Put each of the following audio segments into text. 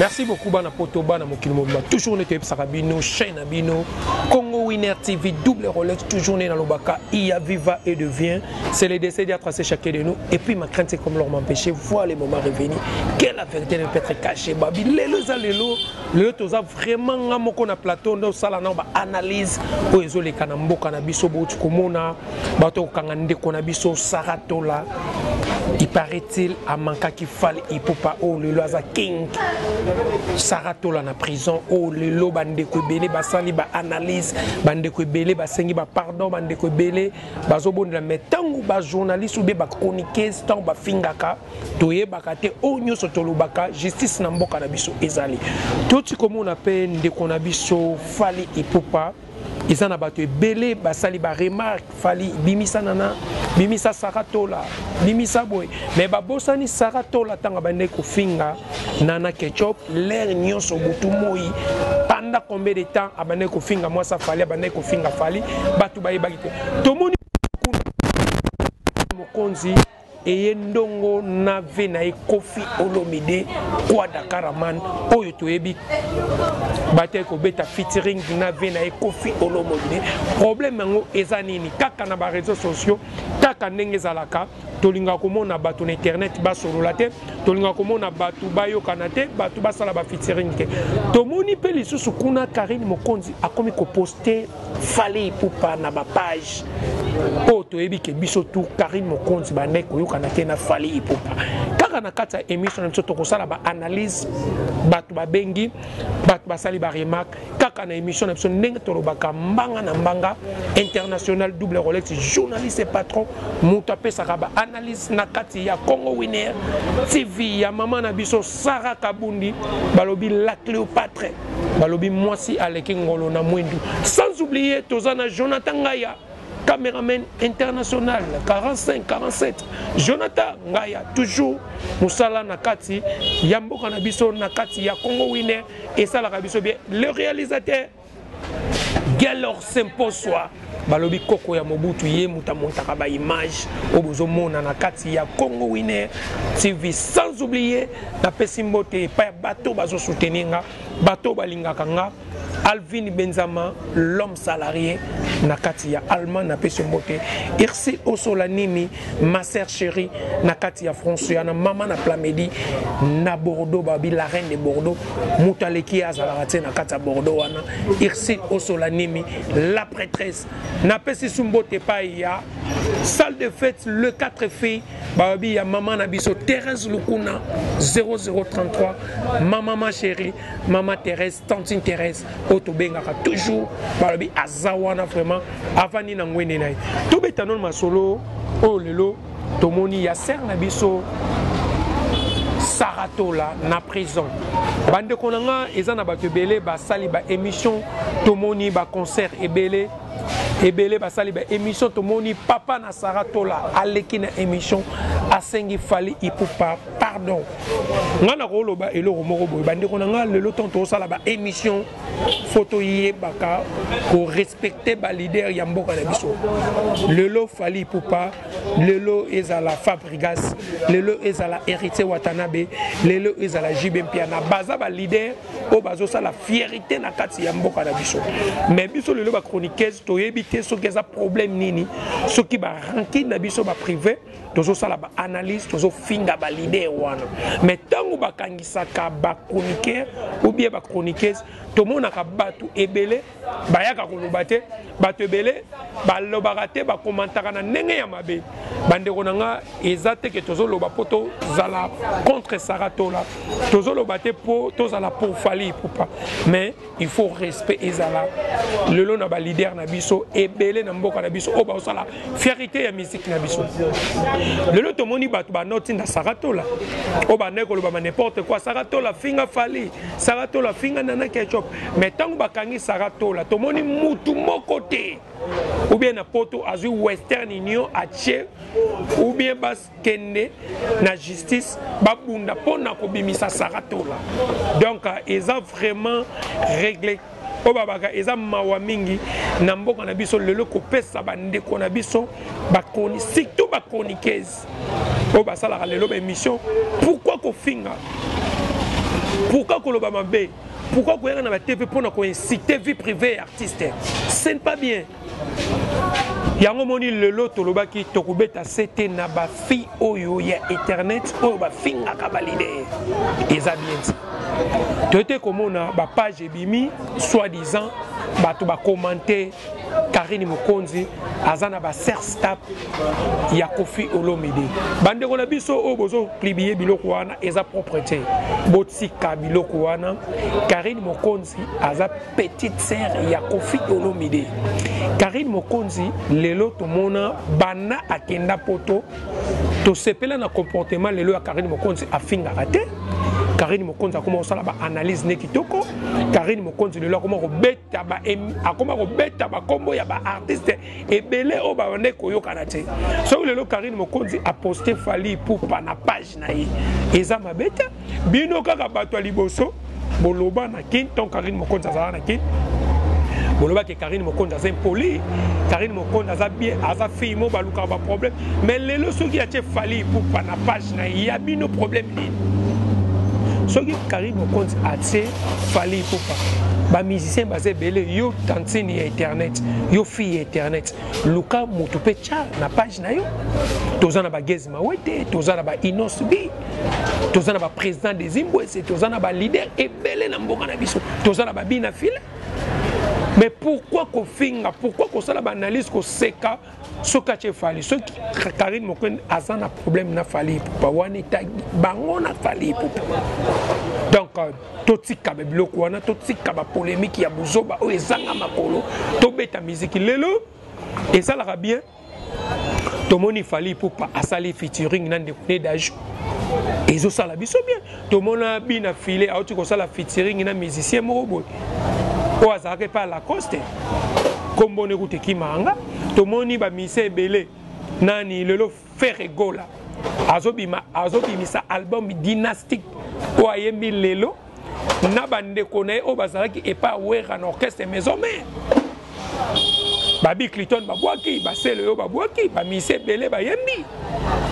Merci beaucoup bana poto bana mokili mobimba toujours nde toyebisaka bino chaîne na bino Congo Winner TV double Rolex toujours nde nalobaka iya viva et devient c'est le décès a tracé chacun de nous et puis ma crainte c'est comme l'or m'empêcher voir les moments revenir que la vérité ne peut être cachée babi lelo eza lelo lelo toza vraiment nga moko na plateau nde osala nao ba analyse oyo ezoleka na mboka na biso bouti komona bato kokanga ndeko na biso Sarah Tola il paraît-il amankaki Fally Ipupa oyo lelo aza king Sarah Tola na prison oyo lelo bandeko ebele basali ba analyse bandeko ebele basengi ba pardon bandeko ebele bazobondela mais ntango ba journaliste ou bien ba chroniqueuse ntango bafingaka toyebaka te oyo nyonso tolobaka justice na mboka na biso ezali toti komona mpe ndeko na biso Fally Ipupa eza na bato ebele basali ba remarque Fally bimisa nana bimisa Sarah Tola bimisa boye mais babosani Sarah Tola ntango abandaki kofinga nana ketchup lere nyonso butu moi pendant combien de temps abandaki kofinga mwasi Fally abandaki kofinga Fally bato bayebaki te tomoni mokonzi eye ndongo na ve na ye Koffi Olomide kwa Dakaraman oyo toyebi bataki kobeta featuring na ve na ye Koffi Olomide problème yango eza nini kaka na ba réseaux sociaux kaka ndenge ezalaka tolingaka komona bato na internet basolola te tolingaka komona bato bayokana te bato basala ba featuring te tomoni mpe lisusu kuna Karine Mokonzi akomi koposte Fally Ipupa na ba page oyo toyebi ke biso tu Karine Mokonzi bandaki koyokana te na Fally Ipupa kaka na kati ya émission na biso tokosala ba analyse bato babengi bato basali ba remarque kaka na émission na biso ndenge tolobaka mbanga na mbanga international double Rolex journaliste et patron moto apesaka ba analyse na kati ya Congo Winner TV ya mama na biso Sarah Kabundi balobi la Cléopâtre balobi mwasi aleki ngolo na mwindu sans oublier toza na Jonathan Ngaya cameraman international 45 47 Jonathan Ngaya toujours mosala na kati ya mboka na biso na kati ya Congo Winner esalaka biso bien le réalisateur Gelor Semposwa balobi koko ya Mobutu ye moto amontaka ba image oyo bozomona na kati ya Congo Winner TV sans oublier napesi mbote epai ya bato bazosoutenir nga bato balingaka nga Alvin Benzama l'homme salarié na kati ya Allemagne napesi mbote Irsi Osola Nimi ma sœur chérie na kati ya France ya na mama na Plamedi na Bordeaux babi la reine de Bordeaux moto aleki ye azalaka te na kati ya Bordeaux wana Irsi Osola Nimi la prêtresse napesi su mbote epai ya salle de fête le 4 filles babi ya mama na biso Thérèse Lukuna 0033 mama ma chérie mama Thérèse tantine Thérèse oyo tobengaka toujours balobi aza wana vraiment avandi na ngwende na ye tobeta nono masolo oyo lelo tomoni ya sere na biso Saratola na prison bandeko na nga eza na bato ebele basali ba émission tomoni ba concert ebele ebele basali ba émission tomoni papa na Saratola aleki na émission asengi Fally Ipupa pardon nga nakoloba eloko moko boye bandeko na nga lelo ntango tozosala ba émission fo toyebaka korespecte ba leader ya mboka na biso lelo Fally Ipupa lelo ezala Fabregas lelo ezala Héritier Watanabe lelo ezala JB Mpiana baza ba leader oyo bazosala fierté na kati ya mboka na biso mais biso lelo ba chroniqueuse toyebi te soki eza problème nini soki ba rancune na biso ba privé tozosala ba analyse tozofinga ba leader wana mais ntango bakangisaka ba chroniqueur ou bien ba chroniqueuse tomonaka bato ebele bayaka koloba te bato ebele balobaka te bakomantaka na ndenge ya mabe bandeko na nga eza te ke tozoloba mpo tozala contre Saratola tozoloba te mpo tozala pour Fally Ipupa mais il faut respect ezala lelo na ba leader na biso ebele na mboka na biso oyo bazosala fierté ya musique na biso lelo tomoni bato banotinda Saratola oyo bandaki koloba ma n'importe quoi Saratola finga Fally Saratola finga nana ketchup mais ntango bakangi Saratola tomoni mutu moko te ou bien na poto azwi Western Union atie ou bien bakende na justice babunda mpona kobimisa Saratola donc eza vraiment réglé oyo babaka eza mawa mingi na mboka na biso lelo kopesa bandeko na biso bakoni surtout bachroniqueuse oyo basalaka lelo baémission pourquoi kofinga. Pourquoi koloba mabe? Pourquoi koyaka na ba TV pona ko inciter vie privée ya artiste? Ce n'est pas bien. Yango moni lelo tolobaki tokobeta sete na ba fille oyo ya internet oyo bafingaka ba leader. Eza bien ti. Toyete komona ba page ebimi soit disant bato ba commenter Carine Mokonzi aza na ba sextape ya Koffi Olomide. Bandeko na biso oyo bozo publier biloko wana eza propre te. Botika biloko wana. Carine Mokonzi aza petite sœur ya Koffi Olomide. Carine Mokonzi lelo tomona banda akenda poto tosepela na comportement lelo ya Carine Mokonzi afingaka te. Carine Mokonzi akoma kosala ba analyse ne kitoko. Carine Mokonzi lelo akoma kobeta ba akoma kobeta bakombo ya ba artiste ebele oyo babandaki koyokana te. Soki lelo Carine Mokonzi aposte Fally Ipupa na page na ye eza mabe te. Bino kaka bato ya liboso boloba na kin ton Carine Mokonzi azala na kin, boloba ke Carine Mokonzi aza impoli, Carine Mokonzi aza bien, aza fille mo balukaka ba problème. Mais lelo soki atie Fally Ipupa na page na ye ya bino problème nini? Soki Carine Mokonzi atie Fally Ipupa, ba musicien baza ebele, yo tantine ya internet, yo fille ya internet, luka moto pe tya na page na yo. Toza na ba Gaz Mawete, toza na ba Innoss B, toza na ba président des Imbwese, toza na ba leader ebele na mboka na biso, toza na ba Bina Fila. Mais pourquoi kofinga? Pourquoi kosala ba analyse koseka soki atie Fally? Soki Carine Mokonzi aza na problème na Fally Ipupa wana etagi bango na Fally Ipupa. Donc totika ba biloko wana, totika ba polémique ya buzoba oyo ezanga makolo, tobeta miziki lelo esalaka bien. Tomoni Fally Ipupa asali featuring na ndeko ne Daju, ezosala biso bien. Tomona Bina Filé auti kosala featuring na musicien moko boye oyo azalaka epai ya Lacoste, kombo ne kutu ekimanga. Tomoni ba musicien ebele nani lelo Ferre Gola azobima, azobimisa album dynastique oyo ayembi lelo na bandeko na ye oyo bazalaki epai ya Werra na orchestre Maison Mère. Babi Clinton babwaki, basele oyo babwaki, ba musicien ebele bayembi,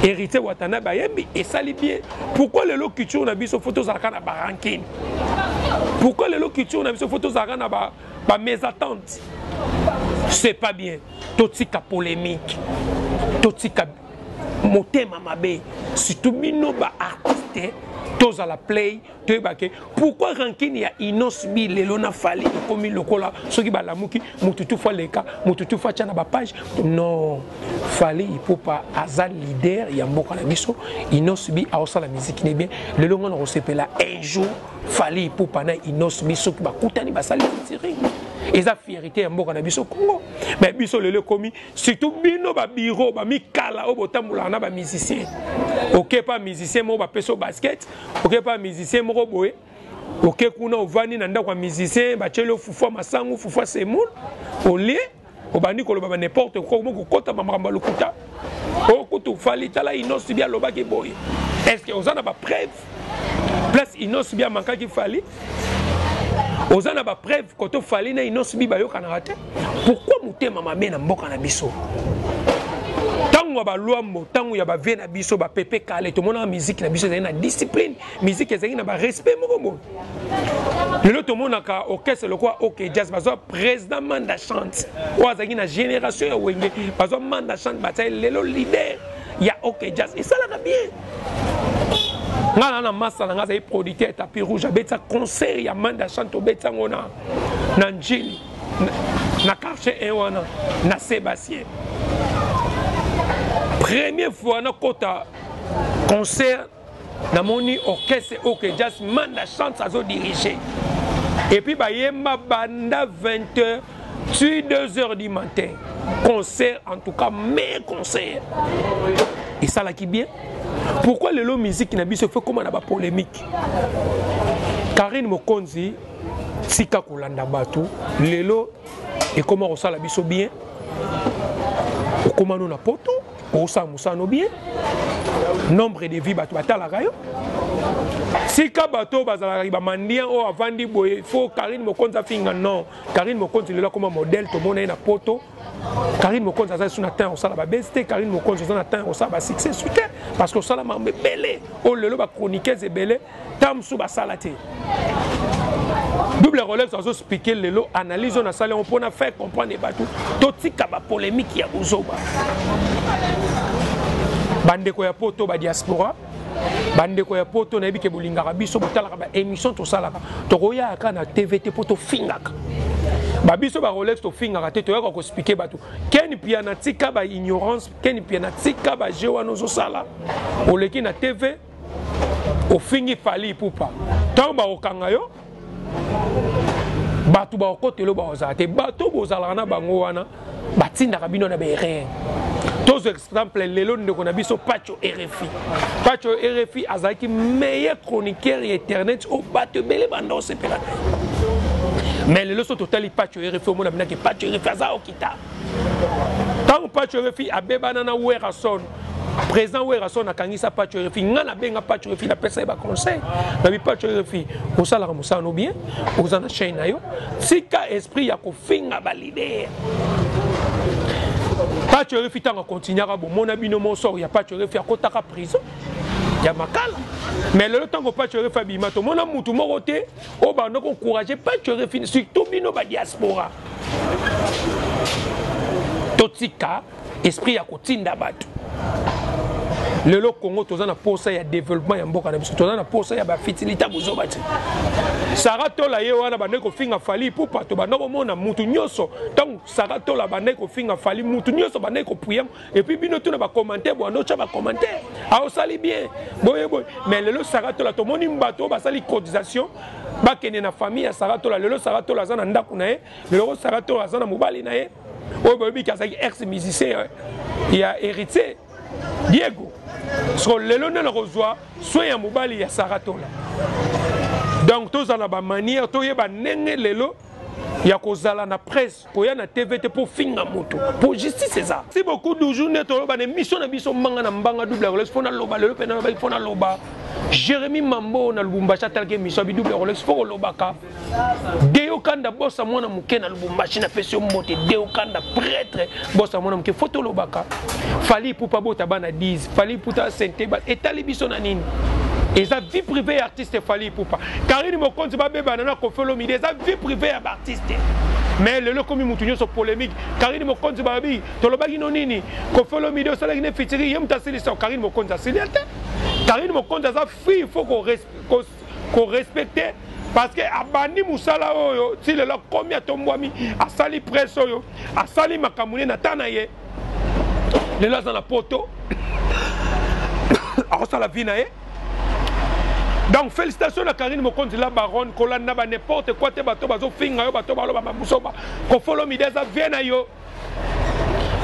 Héritier Watanabe bayembi, esali bien. Pourquoi lelo culture na biso faut tozalaka na ba rancune? Pourquoi lelo culture na biso faut tozalaka na ba mésentente? C'est pas bien. Totika polémique, totika motema mabe, surtout bino ba artiste tozala play toyeba ke pourquoi rancune ya Innoss B lelo na Fally ekomi lokola soki balamuki mutu tu fa leka, mutu tu fa tya na ba page. Non, Fally Ipupa aza leader ya mboka na biso. Innoss B aosala musique ne bien. Lelo nga na kosepela un jour Fally Ipupa na Innoss B soki bakutani basali featuring, eza fierté ya mboka na biso Congo. Mais biso lelo ekomi surtout bino ba bureau ba mikala oyo botambolaka na ba musicien. Oke pa musicien moko bapesi yo basket, oke pa musicien moko boye, oke kuna ovandi na ndako ya musicien, batieli yo fufu ya masangu, fufu ya semoule, olie, obandi koloba ba n'importe quoi, okomi kokota ba makambo ya lokuta. Oyo kutu Fally, tala Innoss B alobaki boye. Est-ce que oza na ba preuve? Place Innoss B amankaki Fally, oza na ba preuve koto Fally na Innoss B bayokanaka te? Pourquoi motema mabe na mboka na biso? Tango ya ba Luambo, tango ya ba vie na biso, ba Pepe Kale, tomonaka musique na biso ezali na discipline, musique ezali na ba respect moko boye. Lelo tomonaka orchestre lokola OK Jazz, bazwa président Manda Chante oyo azalaki na génération ya Wenge, bazwa Manda Chante batia lelo leader ya OK Jazz, esalaka bien. Nga na na masa na nga azali producteur ya tapis rouge, abetisa concert ya Manda Chante, obetisa ngo na Njili, na quartier 1 wana na Sébastien. Première fois na kota concert, namoni orchestre OK Jazz, Manda Chante azo diriger. Et puis bayemba banda vingt heures tu deux heures du matin. Concert en tout cas, meilleur concert. Et ça là qui bien. Pourquoi lelo musique na biso fait comme na ba polémique? Carine Mokonzi tika kolanda bato lelo ekoma kosala biso bien. Okoma no na poto, osala mosala no bien. Nombre de vie bato batalaka yo. Tika bato oyo bazalaka ba mendiant oyo avandi boye faut Carine Mokonzi afinga non. Carine Mokonzi lelo akoma modèle tomona ye na poto. Carine Mokonzi aza lisusu na temps ya kosala ba buzz te. Carine Mokonzi oza na temps ya kosala ba succès su te parce que osala makambo ebele oyo lelo ba chroniqueuse ebele ntango mosusu basala te. Double Rolex azo expliquer lelo analyse oyo nasali yango mpona faire comprendre bato totika ba polémique ya bozoba. Bandeko ya poto ba diaspora bandeko ya poto nayebi ke bolingaka biso botalaka ba émission tosalaka tokoyaka na tv te mpo tofingaka babiso ba rolex tofingaka te toyaka koexplike bato ken piana tika ba ignorance ken piana tika ba jeu wana ozosala oleki na tv ofingi fali ipupa ntango bakokanga yo bato bakokotelo bakozala te bato bozalaka na bango wana batindaka bino na baerreur tozwa exemple lelo ndeko na biso pacho rfi pacho rfi azalaki meilleur chroniqueur ya internet oyo bato ebele banda osepela na ye mais lelo so totali pacho rfi omona binaki pacho rfi aza okita ntango pacho rfi abebana na werrason président werrason akangisa pacho rfi ngai nabenga pacho rfi napesa ye baconseil nabi pacho rfi osalaka mosala no bien oza na chaîne na yo tika esprit ya kofinga balider pacho rfi ntango akontinuaka bomona bino mosor ya pacho rfi akotaka prison ya makala mais lelo ntango pacho rfi abima tomona mutu moko te oyo banda koencourage pacho rfi surtout bino badiaspora totika esprit ya kotinda bato lelo congo toza na posa ya développement ya mboka na biso toza na posa ya bafitilité bozoba te sara tola ye wana bandaki kofinga fali ipupa to banda komona mutu nyonso ntango sara tola bandaki kofinga fali mutu nyonso bandaki kopuya epuis bino tuna bacommentaire bwanda otya bacommentaire aosali bien boye boye mais lelo sara tola tomoni bato oyo basali cotisation bakende na famille ya sara tola lelo sara tola aza na ndako na ye lelo sara tola aza na mobali na ye oyo boyebi ke azalaki ex musicien ya héritier diego soko lelo nde nakozwa soin ya mobali ya sara tola donc tozala na bamanière toyeba ndenge lelo ya kozala na presse koya na tv te mpo finga moto mpo justice eza si beaucoup toujours nde toloba na émission na biso mbanga na mbanga double rolex mpo naloba lelo mpe nalobaki mpo naloba jérémi mambo na lubumbashi atalaki émission abi double rolex mpo kolobaka Deo Kanda bosa mwana moke na Lubumbashi na pesi yo mbote Deo Kanda prêtre bosa mwana moke faut tolobaka Fally Ipupa bota bana 10 Fally Ipupa sente ba etali biso na nini eza vie privée ya artiste Fally Ipupa Karine Mokonzi babebana na Koffi Olomide eza vie privée ya baartiste mais lelo ekomi mutu nyonso polémique Karine Mokonzi balobi tolobaki no nini Koffi Olomide osalaki ne fitiri ye mutu asilisa Karine Mokonzi asili te Karine Mokonzi aza free il faut ko ko respecter parce que abandi mosala oyo ti lelo akomi atombwami asali presse oyo asali makambo ne na ta na ye lelo aza na poto akosala vie na ye donc félicitations na karine mokonzi la baronne kolanda ba n'importe quoi te bato bazofinga yo bato baloba mabusoba kofolomide aza vie na yo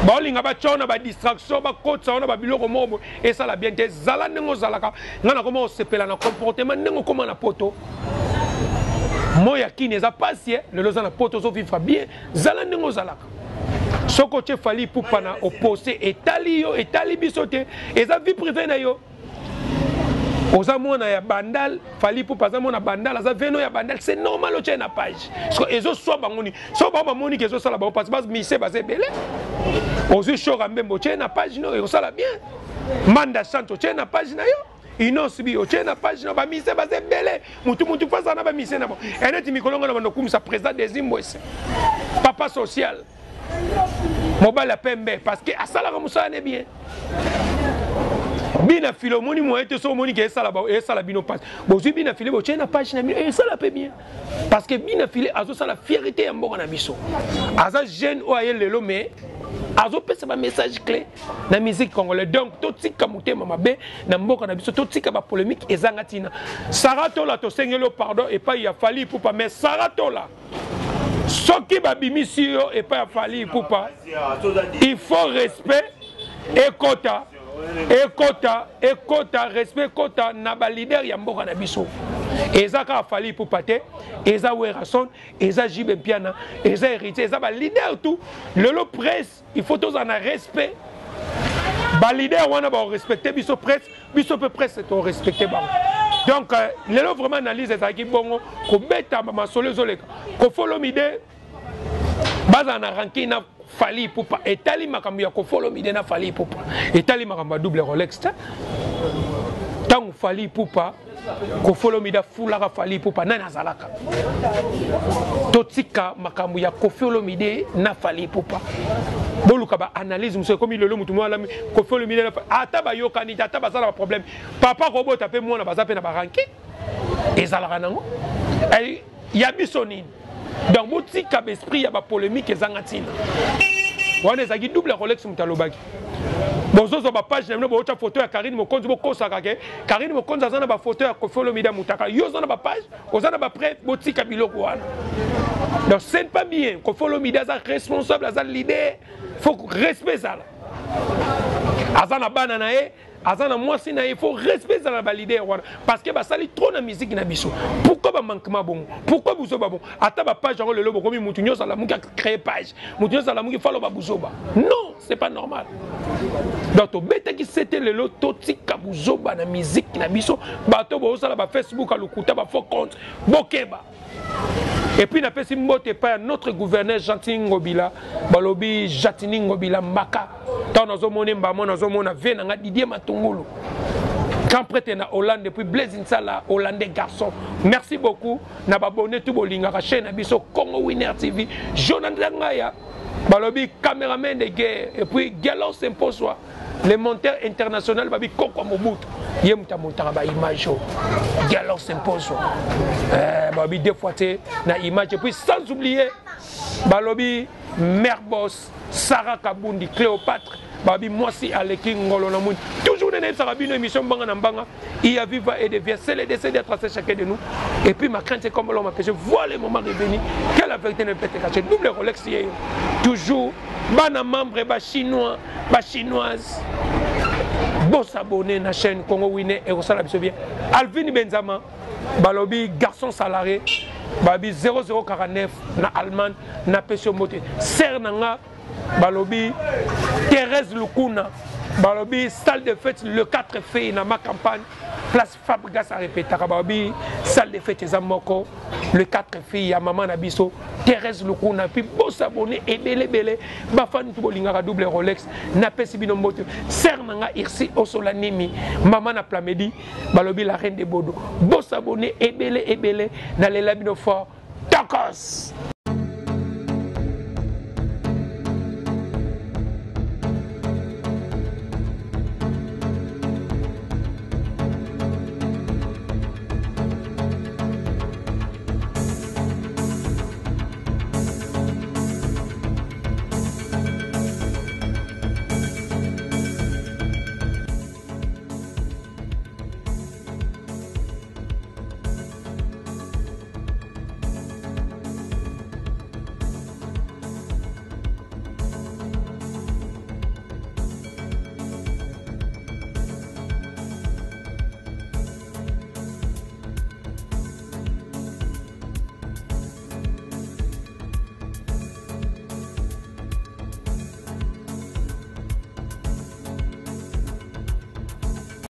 baolinga batya yo na badistraction bakotisa yo na babiloko moko boye esala bien te zala ndenge ozalaka ngai nakoma kosepela na comportement ndenge okoma na poto moi ya kini eza mpasi eh? lelo oza na poto ozovivre bien zala ndenge ozalaka soki otye fali ipupa na opose etali yo etali biso te eza vie privée na yo oza mwana ya bandal fali ipupa aza mwana bandal aza veno ya bandal c'est normal otye na page so ezoswa bango nini so bango bamoni ke ezosala bango mpasi bamise baza ebele ozwi shora mbembo otye na page no ekosala bien manda chante otye na page na yo inos bi otye na page na bamise baza ebele mutu mutu fo azala na bamise na bango eneti mikolo ngo na bando okumisa président desimbwese papa social mobali ya pembe parce que asalaka mosala ne bien bina file omoni moyen te so omoni ke esala esala bino mpasi bozwi bina file botie na page na bino esala mpe bien parce que bina file azosala fierté ya mboka na biso aza jeune oyo aye lelo mais azopesa bamessage clé na musique congolais donc totika motema mabe na mboka na biso totika bapolémique ezanga ntina sara tola tosengeli yo pardon epai ya fali ipupa mais sara tola soki babimisi yo epai ya fali ipupa il faut respect ekota ekota ekota respect ekota na balider ya mboka na biso eza kaka fali ipupa te eza werrason eza jibe mpiana eza héritier eza balider tout lelo presse il faut tozala na respect balider wana barespecte biso presse biso mpe presse torespecte bango. Donc euh, lelo vraiment analyse ezalaki bongo kobeta masolo ezoleka Koffi Olomide bazala na rancune na Fally Ipupa etali makambo ya Koffi Olomide na Fally Ipupa etali makambo ya double Rolex te ntango Fally Ipupa Koffi Olomide afulaka Fally Ipupa nani azalaka totika makambo ya Koffi Olomide na Fally Ipupa boluka ba analyse mosusu ekomi lelo motu moko alami Koffi Olomide ata bayokani te ata baza na baproblème papa kobota mpe mwana baza mpe na baranki ezalaka nango eh, ya biso nini donc botika baesprit ya bapolémique ezanga ntina wana ezalaki double rolex moto alobaki bozozwa bapage na bino bootya foto ya karine mokonzi bokosaka ke karine mokonzi aza na bafoto ya kofi olomide mutaka yo oza na bapage oza na bapreuve botika biloko wana donc ce n'est pas bien kofi olomide aza responsable aza leader faut respect ezala aza na bana na ye aza na mwasi na ye faut respect ezala na baleader wana parce que basali trop na musique na biso pourquoi bamanquement bongo pourquoi buzoba bongo ata bapage yango lelo bokomi mutu nyonso alamuki acrée page mutu nyonso alamuki faloba buzoba non c'est pas normal donc tobetaki sete lelo totika buzoba na musique na biso bato bozosala bafacebook ya lokuta bafaux compte bokeba Et puis napesi mbote epai ya notre gouverneur Gentiny Ngobila balobi Gentiny Ngobila Mbaka ntango nazomona mbamo nazomona vie na nga Didier Matungulu grand prêtre na Hollande depuis Blaise Nsala hollandais garçon merci beaucoup na babone tout bolingaka chaîne na biso Congo Winner TV Jonathan Ngaya balobi cameraman de guerre et puis Galon Semposwa le monteur international babi kokwa mobutu ye moto amontaka baimage oyo dialogue s'impose eh, babi deux fois te na image et puis sans oublier balobi mère boss sarah kabundi cléopâtre babi mwasi aleki ngolo na moni toujours nde nayebisaka bino émission mbanga na mbanga il y a viva et devient c'est le décès d'être à chacun de nous et puis ma crainte c'est comme l'homme a péché voilà le moment est venu que la vérité ne peut être cachée double Rolex yeyo toujours bana membre ba chinois ba chinoise bosabone na chaîne Congo Winner ekosala biso bien Alvin Benzama balobi garçon salarié babi 0049 na Allemagne napesi yo mbote sere na nga balobi Thérèse Lukuna balobi salle de fête le 4 février na ma campagne place Fabregas arepetaka balobi salle de fête eza moko le 4 filles ya mama na biso Thérèse Lukuna puis bosabone ebele ebele bafani tu bolingaka double Rolex napesi bino mbote sœur na nga Irsi Osola Nimi mama na Plamedi balobi la reine de Bodo bosabone ebele ebele nalela bino fort tokos.